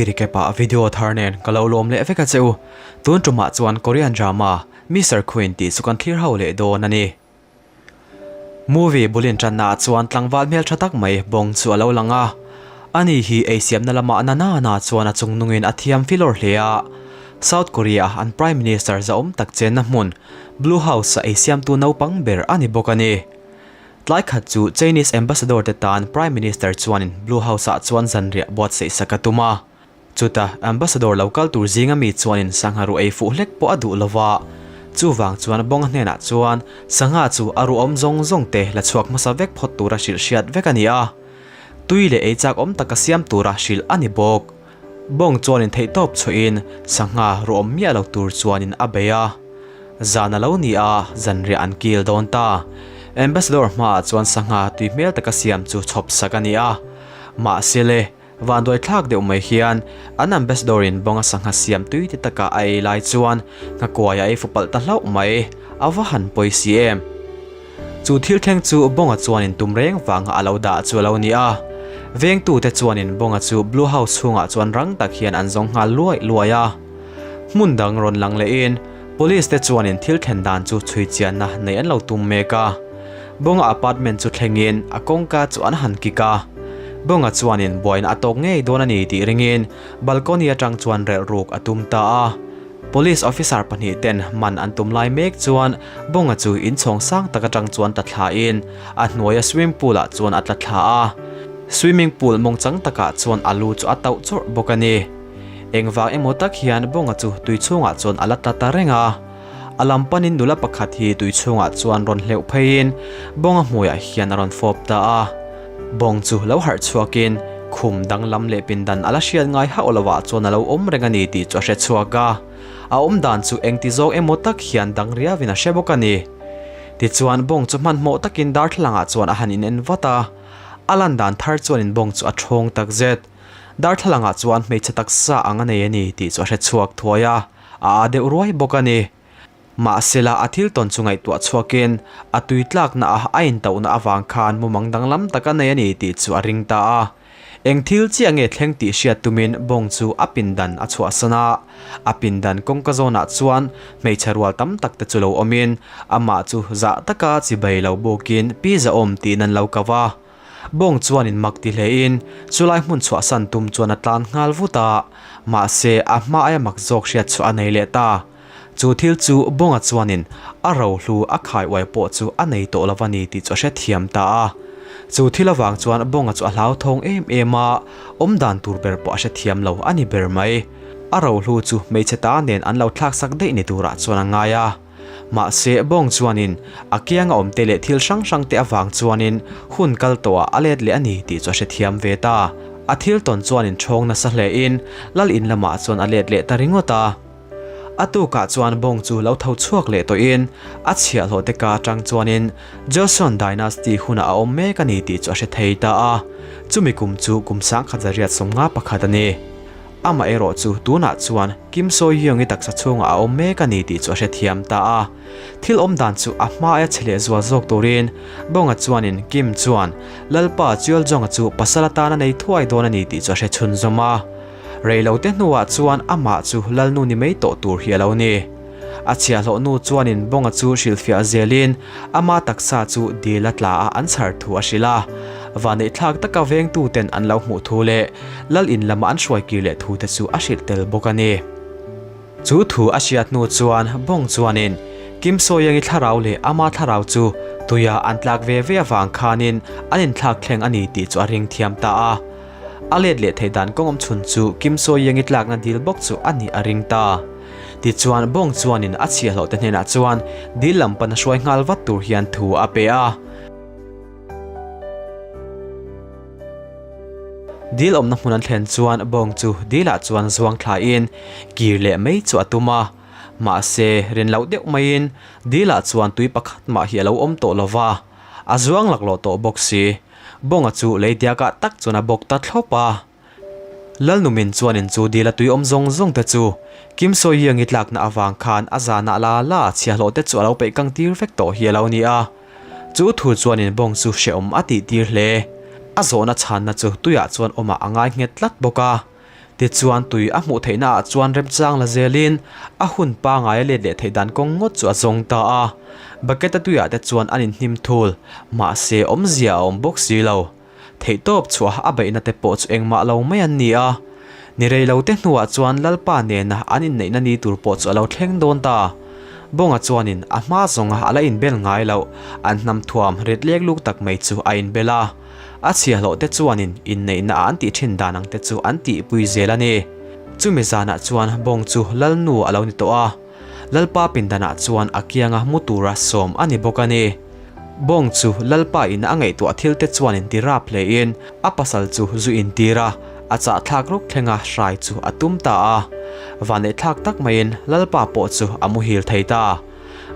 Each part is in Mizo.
Recap ah video thar nen ka lo lawm leh vek a che u. Tun tumah chuan Korean drama Mister Queen tih chu kan thlir ho leh dawn a ni. Movie bulin tanna ah chuan tlangval hmeltha tak mai bawng chu a lo lang a. Ani hi eisiamna lamah na na na chuan a chungnungin a thiam filawr hle a. South Korea an Prime Minister zahawm tak chenna hmun Blue House a eisiamtu naupang ber a ni bawk a ni. Tlai khat chu Chinese Ambassador te tan Prime Minister chuanin Blue House ah chuan zanriah buatsaih sak a tum a. Chuta Ambassador lo kal tur zinga mi chuanin sangha ruh ei fuh hlek pawh a duh lo va. Chuvang chuan Bonga hnenah chuan sangha chu a ruh awm zawng zawng te la chhuak hmasa vek phawt tura hrilh hriat vek a ni a. Tui leh ei chak awm taka siam tura hrilh a ni bawk. Bawng chuanin theihtawp chhuahin sangha ruh awm miah lo tur chuanin a bei a. Zan a lo ni a, zanriah an kil dawn ta. Ambassador hmaah chuan sangha tui hmel taka siam chu chhawp sak a ni a. Mahse le, vanduai thlak deuh mai hian an Ambassador in bawnga sangha siam tui ti taka a ei lai chuan nghakuai a ei fu palh ta hlauh mai, a va han pawi si em. Chu thil thleng chu Bawnga chuanin tum reng vanga a lo dah chu a lo ni a. Vengtute chuanin Bawnga chu Blue House chhungah chuan rang tak hian an zawng nghal luai luai a. Hmun dang rawn lang lehin Police te chuanin thil thlen dan chu chhui chianna nei an lo tum mek a. Bawnga apartment chu thlengin a kawngka chu an han kik a. Bawnga chuanin buaina a tawk ngei dawn a ni tih ringin balcony atang chuan relh ruk a tum ta a. Police officer pahnih ten man an tum lai mek chuan Bawnga chu inchhawng sang tak atang chuan tla thla in a hnuaia swimming pool ah chuan a tla thla a. Swimming pool mawngchang takah chuan a lu chu a tauh chawrh bawk a ni. Engvang emaw tak hian Bawnga chu tui chhungah chuan a la tla ta reng a. A lam panin nula pakhat hi tui chhungah chuan rawn hleuh pheiin Bawnga hmuiah hian a rawn fawp ta a. Bawng chu lo harh chhuakin khum danglam leh pindan a la hriat ngai hauh lovah chuan a lo awm reng a ni tih chu a hre chhuak a. A awm dan chu engti zawk emaw tak hian dang riauin a hre bawk a ni. Tichuan bawng chu hmanhmawh takin darthlalangah chuan a han inen vat a. A lan dan thar chuanin bawng chu a thawng takzet. Darthlalangah chuan hmeichhe taksa ang a nei a ni tih chu a hre chhuak thuai a, a â deuh ruai bawk a ni. Mahsela a thil tawn chu ngaihtuah chhuakin a tui tlakna a a intauhna avang khan mumang danglam tak a nei a ni tih chu a ring ta a. Eng thil chiah nge thleng tih hriat tumin bawng chu a pindan a chhuahsan a. A pindan kawngka zawnah chuan hmeichhe rual tam tak te chu lo awmin amah chu zah taka chibai lo bukin pi zahawm tiin an lo kau a. Bawng chuanin mak ti hlein chulai hmun chhuahsan tum chuan a tlan nghal vut a, mahse a hma aia mak zawk hriat chhuah a nei leh ta. Chu thil chu Bawnga chuanin a rohlu a khai uai pawh chu a nei tawh lo a ni tih chu a hrethiam ta a. Chu thil avang chuan Bawnga chu a hlauthawng em em a, awmdan tur ber pawh a hrethiam lo a ni ber mai. A rohlu chu hmeichhe ta nen an lo thlaksak daih ni turah chuan a ngai a. Mahse, bawng chuanin a kianga awmte leh thil hrang hrangte avang chuanin hun kal tawhah a let leh a ni tih chu a hrethiam ve ta. A thil tawn chuanin ṭhawng nasa hlein lal in lamah chuan a let leh ta ringawt a. A tukah chuan bawng chu lo tho chhuak leh tawhin a chhiahhlawh te ka aṭang chuanin Joseon Dynasty hunah a awm mek a ni tih chu a hre thei ta a. Chumi kum chu kum 1951 a ni. Amaherawh chu tunah chuan Kim Soo Hyung-i taksa chhungah a awm mek a ni tih chu a hrethiam ta a. Thil awm dan chu a hma aia chhe leh zual zawk turin Bonga chuanin Kim chuan Lalpa Cheoljong-a chu pasal atan a nei thuai dawn a ni tih chu a hre chhunzawm a. Reilote hnuah chuan amah chu Lalnu ni mai tawh tur hi a lo ni. A chhiahhlawh nu chuanin Bonga chu hrilhfiah zelin ama taksa chu dil a tla a an chhar thu a hrilh a. Vaneihthlak taka vengtuten an lo hmuh thu leh lal in lama an hruai kir leh thu te chu a hrilh tel bawk a ni. Chu thu a hriat hnu chuan Bawng chuanin Kim Sawiangi thlarau leh ama thlarau chu tuia an tlak ve ve avang khanin an inthlak thleng a ni tih chu a ring thiam ta a. A let leh theih dan kawng awm chhun chu Kim Sawiangi tlakna dil bawk chu a nih a ring ta. Tichuan Bawng chuanin a chhiahhlawh te hnenah chuan dil lam pan a hruai nghal vat tur hian thu a pe a. Dil awmna hmun an thlen chuan Bawng chu dilah chuan zuang thlain kir leh mai chu a tum a. Mahse rin loh deuh maiin dilah chuan tui pakhat mah hi a lo awm tawh lo va, a zuang laklawh tawh bawk si. Bawnga chu lei diakah tak chuan a bawk ta thlawp a. Lalnumin chuanin chu dila tui awm zawng zawng te chu Kim Sawiangi tlakna avang khan a zanah la la chhiahhlawh te chu a lo peih kang tir vek tawh hi a lo ni a. Chu thu chuanin bawng chu hrehawm a tih tir hle. A zawhna chhanna chu tuiah chuan awmah a ngai nghet tlat bawk a. Tichuan tui a hmuh theihna ah chuan remchang la zelin a hun pangai a let leh theih dan kawng ngawt chu a zawng ta a. Bucket a tuiah te chuan an inhnim thul, mahse awmzia a awm bawk si lo. Theihtawp chhuah a beihna te pawh chu engmah lo mai an ni a. Ni rei lo te hnuah chuan Lalpa nena an inneihna ni tur pawh chu a lo thleng dawn ta. Bawnga chuanin a hma zawnga a la inbel ngai loh an hnam thuam rit lek luk tak mai chu a inbel a. A chhiahhlawh te chuanin inneihna ah an tih thin dan ang te chu an tihpui zel a ni. Chumi zanah chuan Bawng chu Lalnu a lo ni tawh a. Lalpa pindanah chuan a kianga mu tura sawm a ni bawk a ni. Bawng chu Lalpa in a ngaihtuah thil te chuan inti rap hlein a pasal chu zu intir a, a chahthlak ruk thlenga hrai chu a tum ta a. Vaneihthlak tak maiin Lalpa pawh chu a muhil thei ta.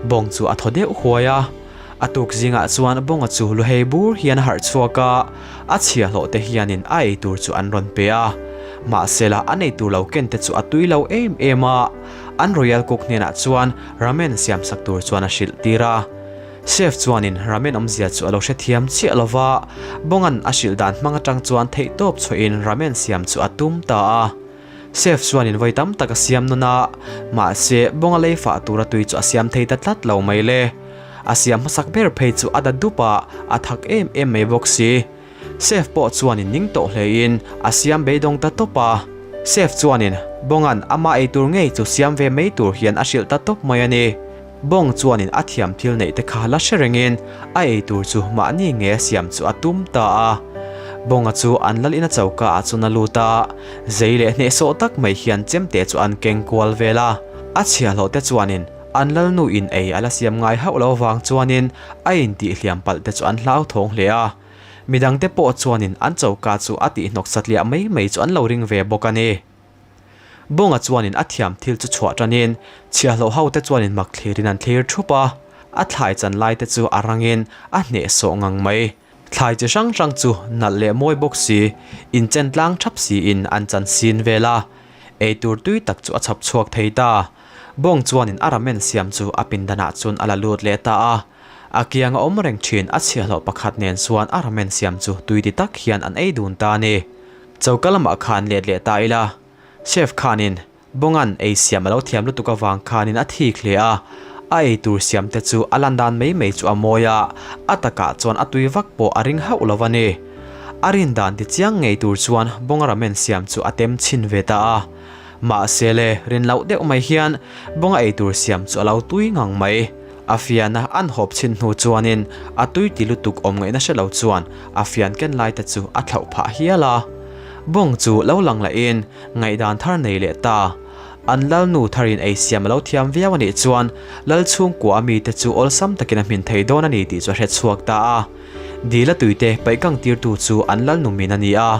Bawng chu a thaw deuh huai a. A tuk zingah chuan Bawnga chu luhei bur hian a harh chhuak a, a chhiahhlawh te hianin a ei tur chu an rawn pe a. Mahsela a nei tur lo ken te chu a tui lo em em a, an Royal Cook hnenah chuan ramen siamsak tur chuan a hrilh tir a. Chef chuanin ramen awmzia chu a lo hrethiam chiah lo va, Bawnga'n a hrilh dan hmang atang chuan theihtawp chhuahin ramen siam chu a tum ta a. Chef chuanin vawi tam tak a siam nawn a, mahse bawnga lei fah tura tui chu a siam thei ta tlat lo mai le. A siam hmasak ber phei chu a da dup a, a thak em em mai bawk si. Chef pawh chuanin ning tawh hlein a siam beidawng ta tawp a. Chef chuanin bawnga'n ama ei tur ngei chu siam ve mai tur hian a hrilh ta tawp mai a ni. Bawng chuanin a thiam thil neih te kha la hre rengin a ei tur chu mahni nge a siam chu a tum ta a. Bawnga chu an lal ina choka ah chuan a lut a, zei leh hnehsawh tak mai hian chemte chu an keng kual vel a. A chhiahhlawh te chuanin an lalnu in ei a la siam ngai hauh lo vang chuanin a intih hliam palh te chu an hlauthawng hle a. Midangte pawh chuanin an choka chu a tihhnawk satliah mai mai chu an lo ring ve bawk a ni. Bawnga chuanin a thiam thil chu chhuah tanin chhiahhlawh ho te chuanin mak thlirin an thlir thup a, a thlai chan lai te chu a rangin a hnehsawh ngang mai. Thlai chi hrang hrang chu nalh leh mawi bawk si, inchen tlang thap siin an chan sin vel a, eitur tui tak chu a chhap chhuak thei ta. Bawng chuanin a ramen siam chu a pindanah chuan a la lut leh ta a, a kianga awm reng thin a chhiahhlawh pakhat nen chuan a ramen siam chu tui ti tak hian an ei dun ta a ni. Choka lamah khan let leh ta ila, Chef khanin Bawnga'n ei siam a lo thiam lutuk avang khanin a thik hle a, a ei tur siam te chu a lan dan mai mai chu a mawi a, a takah chuan a tui vak pawh a ring hauh lo a ni. A rin dan ti chiang ngei tur chuan Bawnga ramen siam chu a tem chhin ve ta a. Mahse le, rin loh deuh mai hian Bawnga ei tur siam chu a lo tui ngang mai. A fiana an hawp chhin hnu chuanin a tui ti lutuk awm ngaihna hre lo chuan a fian ken lai te chu a thlauh phah hial a. Bawng chu lo lang lahin ngaihdan thar nei leh ta. An lalnu tharin ei siam a lo thiam viau a nih chuan lal chhungkua a mite chu awlsam takin a hmin thei dawn a ni tih chu a hre chhuak ta a. Dila tuite paih kang tirtu chu an lalnu min a ni a,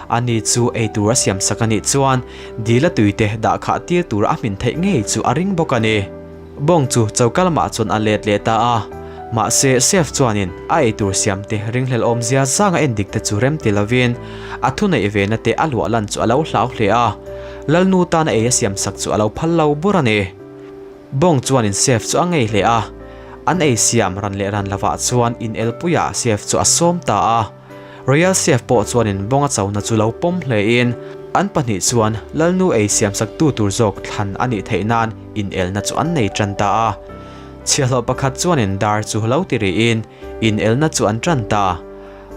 ani chu ei tur a siam sak a nih chuan dila tuite dah khah tir tur a hmin theih ngei chu a ring bawk a ni. Bawng chu choka lamah chuan a let leh ta a, mahse chef chuanin a eitur siamte ringhlel awmzia zanga endik te chu rem ti lovin a thuneih ve na te a luah lan chu a lo hlau hle a, Lalnu tana ei a siamsak chu a lo phal lo bur a ni. Bawng chuanin chef chu a ngei hle a, an ei siam ran leh ran lovah chuan inelpuiah chef chu a sawm ta a. Royal Chef pawh chuanin Bawnga chona chu lo pawm hlein an pahnih chuan Lalnu ei siamsaktu tur zawk thlan a nih theih nan inelna chu an nei tan ta a. Chhiahhlawh pakhat chuanin dar chu lo ti rihin inelna chu an tan ta.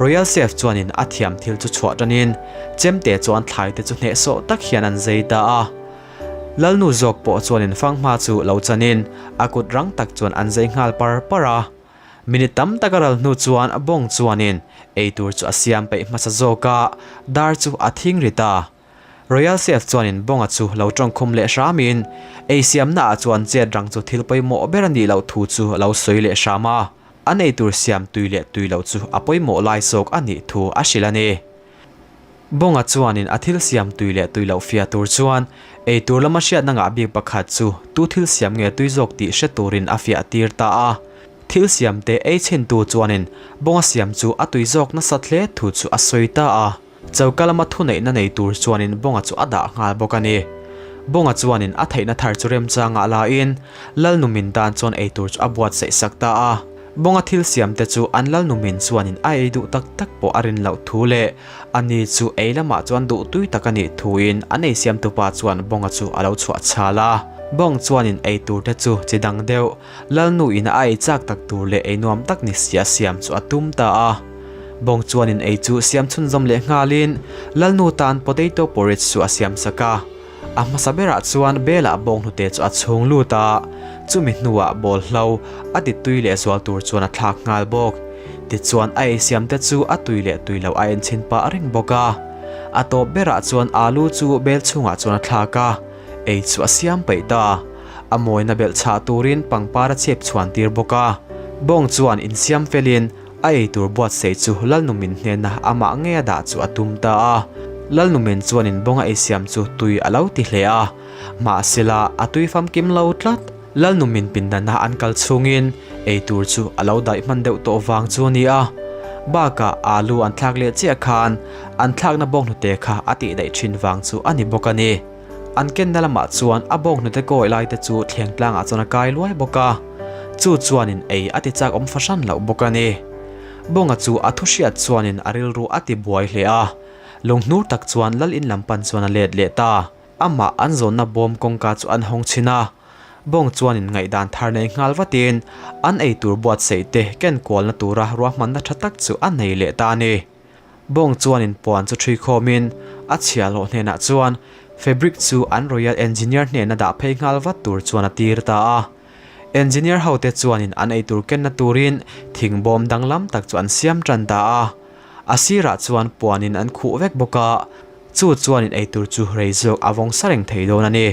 Royal Chef chuanin a thiam thil chu chhuah tanin chemte chuan thlaite chu hnehsawh tak hian an zei ta a. Lalnu zawk pawh chuanin fanghma chu lo chanin a kut rang tak chuan an zei nghal par par a. Minute tam tak a ral hnu chuan bawng chuanin eitur chu a siam peih hmasa zawk a, dar chu a thing ri ta. Royal Chef chuanin bawnga chu lo tawngkhum leh hramin ei siamnaah chuan chet rang chu thil pawimawh ber a nih loh thu chu a lo sawi leh hram a, an eitur siam tui leh tui loh chu a pawimawh lai zawk a nih thu a hrilh a ni. Bawnga chuanin a thil siam tui leh tui loh fia tur chuan eitur lama hriatna ngah bik pakhat chu tu thil siam nge tui zawk tih hre turin a fiah tir ta a. Thil siamte ei chhintu chuanin bawnga siam chu a tui zawk nasat hle thu chu a sawi ta a. Choka lama thuneihna nei tur chuanin bawnga chu a dah nghal bawk a ni. Bawnga chuanin a theihna thar chu remchangah lain Lalnumin tan chuan eitur chu a buatsaih sak ta a. Bawnga thil siam te chu an Lalnumin chuanin a ei duh tak tak pawh a rin loh thu leh ani chu ei lamah chuan duh tui tak a nih thuin an ei siamtupa chuan Bawnga chu a lo chhuah chhal a. Bawng chuanin ei tur te chu chi dang deuh Lalnu in a ei chak tak tur leh ei nuam tak ni si a siam chu a tum ta a. Bawng chuanin ei chu siam chhunzawm leh nghalin Lalnu tan potato porridge chu a siam sak a. A hmasa berah chuan Bela bawnghnute chu a chhung lut a, chumi hnuah bawl hlo a ti tui leh zual tur chuan a thlak nghal bawk. Tichuan a eisiamte chu a tui leh tui loh a enchhin pah reng bawk a. A tawp berah chuan alu chu bel chhungah chuan a thlak a, ei chu a siam peih ta. A mawina belh chhah turin pangpar a chhep chhuan tir bawk a. Bawng chuan insiam felin A eitur buatsaih chu Lalnumin hnena amah ngei a dah chu a tum ta a. Lalnumin chuanin bawnga eisiam chu tui a lo ti hle a. Mahsela, a tui famkim lo tlat. Lalnumin pindana an kal chhungin eitur chu a lo daih hman deuh tawh vang chu a ni a. Bakah alu an thlak leh chiah khan an thlakna bawnghnute kha a tih daih thin vang chu a ni bawk a ni. An kenna lamah chuan a bawnghnute kawi laite chu thleng tlangah chuan a kai luai bawk a. Chu chuanin ei a ti chak awm fahran loh bawk a ni. Bawnga chu a thu hriat chuanin a rilru a ti buai hle a. Lunghnur tak chuan lal in lam pan chuan a let leh ta. Amah an zawnna bawm kawngka chu an hawng chhin a. Bawng chuanin ngaihdan thar nei nghal vatin an ei tur buatsaih te ken kualna tura ruahmanna tha tak chu a nei leh ta a ni. Bawng chuanin puan chu ṭhui khawmin a chhiahhlawh hnenah chuan fabric chu an Royal Engineer hnena dah phei nghal vat tur chuan a tir ta a. Engineer hote chuanin an eitur kenna turin thing bawm danglam tak chu an siam ṭan ta a. A sirah chuan puanin an khuh vek bawk a, chu chuanin eitur chu rei zawk a vawng sa reng thei dawn a ni.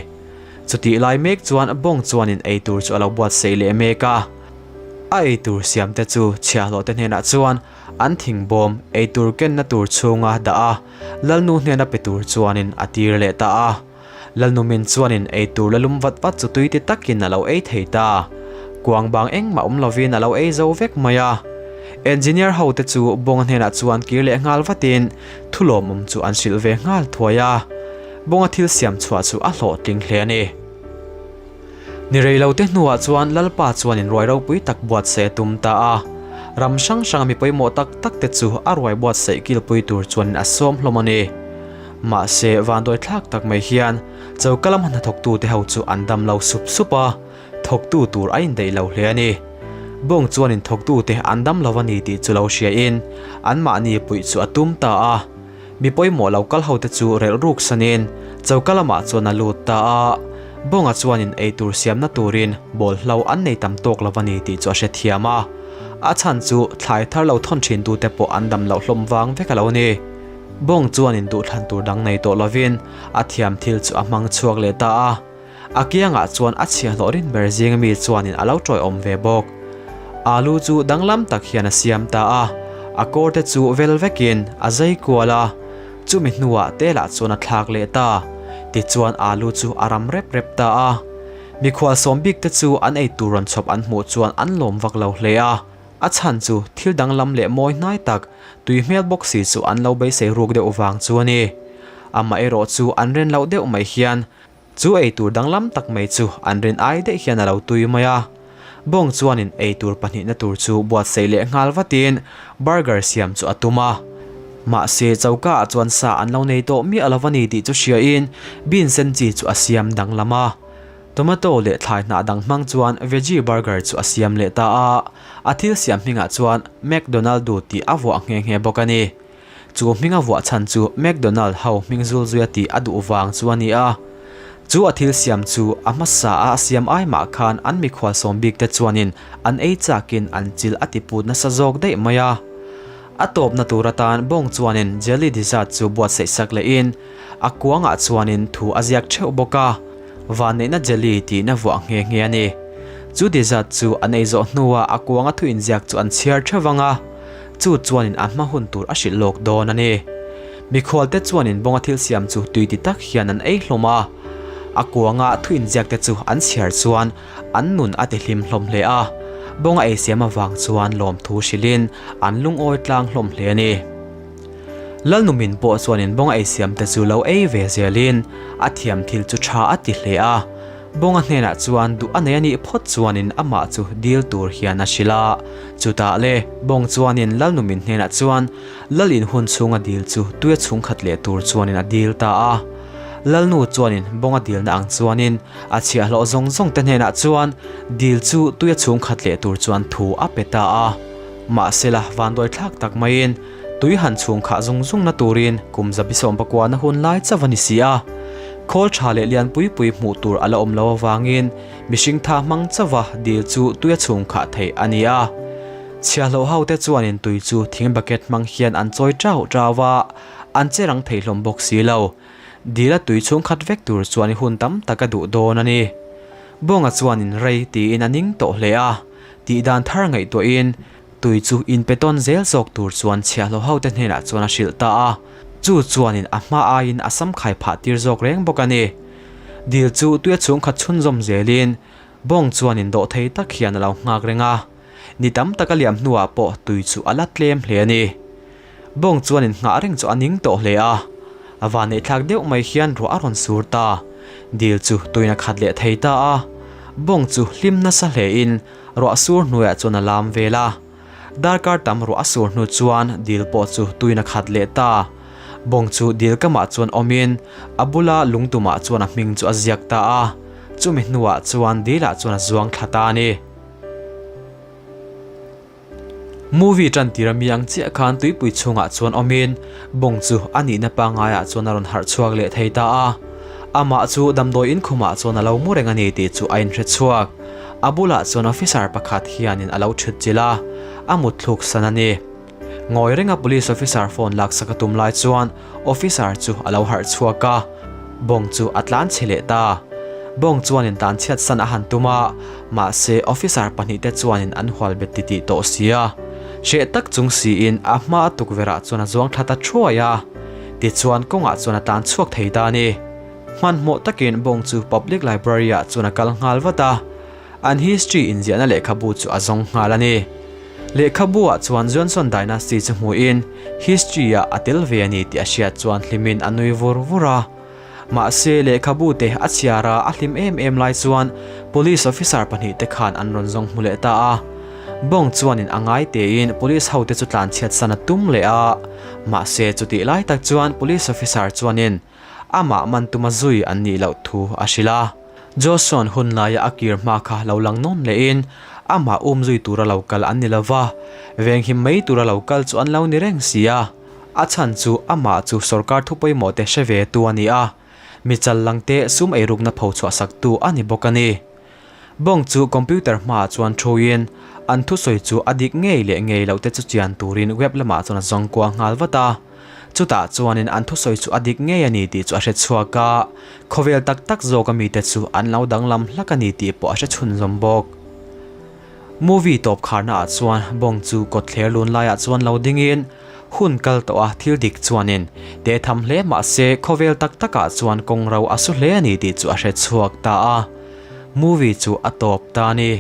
Chutih lai mek chuan bawng chuanin eitur chu a lo buatsaih leh mek a. A eitur siamte chu chhiahhlawhte hnenah chuan An thingbawm eitur kenna tur chhunga dah a, Lalnu hnena pe tur chuanin a tir leh ta a. Lalnu min chuanin eitur la lum vat vat chu tui ti takin a lo ei thei ta. Kuang bang engmah awm lovin a lo ei zo vek mai a. Engineer hote chu Bawnga hnenah chuan kir leh nghal vatin thulawmawm chu an hrilh ve nghal thuai a. Bawnga thil siam chhuah chu a hlawhtling hle a ni. Ni rei lo te hnuah chuan Lalpa chuan in ruai ropui tak buatsaih a tum ta a. Ram hrang hranga mi pawimawh tak tak te chu a ruai buatsaih kilpui tur chuan a sawm hlawm a ni. Mahse, vanduai thlak tak mai hian choka lama hnathawktu te ho chu an dam lo sup sup a, thawktu tur a indaih lo hle a ni. Bawng chuan in thawktu te an dam lo a ni tih chu lo hria in anmahni puih chu a tum ta a. Mi pawimawh lo kal ho te chu relh ruk sanin choka lamah chuan a lut ta a, Bawnga chuanin eitur siamna turin bawlhlo an nei tam tawk lo a ni tih chu a hrethiam a, a chhan chu thlai thar lo thawn thin tute pawh an dam loh hlawm vang vek a lo ni. Bawng chuanin duhthlan tur dang nei tawh lovin a thiam thil chu a hmang chhuak leh ta a. A kiangah chuan a chhiahhlawh rin ber zinga mi chuanin a lo tawiawm ve bawk. Alu chu danglam tak hian a siam ta a, a kawr te chu vel vekin a zai kual a, chumi hnuah telah chuan a thlak leh ta. Tichuan alu chu a ram rep rep ta a. Mikhual sawm bik te chu an eitur rawn chhawp an hmuh chuan an lawm vak lo hle a, a chhan chu thil danglam leh mawi hnai tak, tui hmel bawk si chu an lo beisei ruk deuh vang chu a ni. Amaherawh chu an ren loh deuh mai hian Chu eitur danglam tak mai chu an rin ai daih hian a lo tui mai a. Bawng chuanin eitur pahnihna tur chu buatsaih leh nghal vatin burger siam chu a tum a. Mahse choka ah chuan sa an lo nei tawh miah lo a ni tih chu hriain bean sen chi chu a siam danglam a. Tomato leh thlai hnah dang hmang chuan veggie burger chu a siam leh ta a. A thil siam hmingah chuan McDonaldo tih a vuah nghe nghe bawk a ni. Chu hminga vuah chhan chu McDonald ho hming zul zuia tih a duh vang chu a ni a. Chu a thil siam chu a hmasa a a siam ai mah khan an mikhual sawm bik te chuanin an ei chakin an chil a ti put nasa zawk daih mai a. A tawpna tur atan bawng chuanin jelly dessert chu buatsaih sak lehin a kuangah chuanin thu a ziak theuh bawk a, vanneihna jelly tihna vuah nghe nghe a ni. Chu dessert chu an ei zawh hnuah a kuanga thu inziak chu an chhiar theuh vang a. Chu chuanin a hma hun tur a hrilh lawk dawn a ni. Mikhualte chuanin bawnga thil siam chu tui ti tak hian an ei hlawm a. A kuanga thu inziakte chu an chhiar chuan an nun a ti hlim hlawm hle a. Bawnga ei siam avang chuan lawmthu hrilhin an lungawi tlang hlawm hle a ni. Lalnumin pawh chuanin bawnga ei siamte chu lo ei ve zelin a thiam thil chu tha a ti hle a. Bawnga hnenah chuan duh a nei a nih phawt chuanin amah chu dil tur hian a hrilh a. Chutah le, Bawng chuanin Lalnumin hnenah chuan Lal in hun chhunga dil chu tuia chhungkhat leh tur chuanin a dil ta a. Lalnu chuanin Bawnga dilna ang chuanin a chhiahhlawh zawng zawng te hnenah chuan dil chu tuia chhungkhat leh tur chuan thu a pe ta a. Mahsela vanduai thlak tak maiin tui han chhungkhah zung zungna turin kum 119 na hun lai chauh a ni si a. Khawl tha leh lian pui pui hmuh tur a la awm lo avangin mihring tha hmang chauha dil chu tuia chhungkhah theih a ni a. Chhiahhlawh ho te chuanin tui chu thing bucket hmang hian an chawi chau chau a, an che rang thei hlawm bawk si lo. Dila tui chhungkhat vek tur chuan i hun tam tak a duh dawn a ni. Bawnga chuanin rei tiin a ning tawh hle a, tih dan thar ngaihtuahin tui chu inpe tawn zel zawk tur chuan chhiahhlawh ho te hnenah chuan a hrilh ta a, chu chuanin a hma aiin a sam khai phah tir zawk reng bawk a ni. Dil chu tuia chhungkhat chhunzawm zelin Bawng chuanin dawh thei tak hian a lo nghak reng a. Ni tam tak a liam hnuah pawh tui chu a la tlem hle a ni. Bawng chuanin nghah reng chu a ning tawh hle a. A vaneihthlak deuh mai hian ruah a rawn sur ta. Dil chu tuin a khat leh thei ta a. Bawng chu hlim nasa hlein ruah sur hnuaiah chuan a lam vel a. Darkar tam ruah a sur hnu chuan dil pawh chu tuin a khat leh ta. Bawng chu dil kamah chuan awmin a bula lungtumah chuan a hming chu a ziak ta a. Chumi hnuah chuan dilah chuan a zuang thla ta a ni. Movie tan tir ami ang chiah khan tuipui chhungah chuan awmin bawng chu a nihna pangaiah chuan a rawn harh chhuak leh thei ta a. Amah chu damdawi inkhumah chuan a lo mu reng a ni tih chu a inhre chhuak. A bulah chuan officer pakhat hianin a lo thut chilh a, a mutthluk san a ni. Ngawi renga police officer phone laksak a tum lai chuan officer chu a lo harh chhuak a, bawng chu a tlan chhe leh ta. Bawng chuanin tlan chhiat san a han tum a, mahse officer pahnihte chuanin an hual bet titih tawh si a. Hreh tak chung siin a hma a tukverhah chuan a zuang thla ta thuai a, tichuan kawngah chuan a tlan chhuak thei ta a ni. Hmanhmawh takin bawng chu public library ah chuan a kal nghal vat a. An history inziahna lehkhabu chu a zawng nghal a ni. Lehkhabu-ah chuan Johnson Dynasty chu hmuhin history-ah a tel ve a ni tih a hriat chuan hlimin a nui vur vur a. Mahse, lehkhabu te a chhiar a, a hlim em em lai chuan police officer pahnihte khan an rawn zawng hmu leh ta a. Bawng chuanin a ngai tein police hote chu tlanchhiatsan a tum leh a. Mahse, chutih lai tak chuan police officer chuanin Amah man tuma zui an nih loh thu a hrilh a. Joshua-a'n hun laia a kir hma kha lo lang nawn lehin amah um zui tura lo kal an ni lo va, venghim mai tura lo kal chu an lo ni reng si a. A chhan chu amah chu sorkar thu pawimawh te hre ve tu a ni a, mi chal lang te sum eirukna pho chhuah sak tu a ni bawk a ni. Bawng chu computer hmaah chuan thuin an thusawi chu a dik ngei leh ngei loh te chu chian turin web lamah chuan a zawng kual nghal vat a. Chutah chuanin an thusawi chu a dik ngei a ni tih chu a hre chhuak a, khawvel tak tak zawka mite chu an lo danglam hlak a ni tih pawh a hre chhunzawm bawk. Movie tawp kharnaah chuan bawng chu kawtthler lun laiah chuan lo dingin hun kal tawh a thil dik chuanin te tham hle mahse khawvel tak takah chuan kawng ro a su hle a ni tih chu a hre chhuak ta a. Movie chu a tawp ta a ni.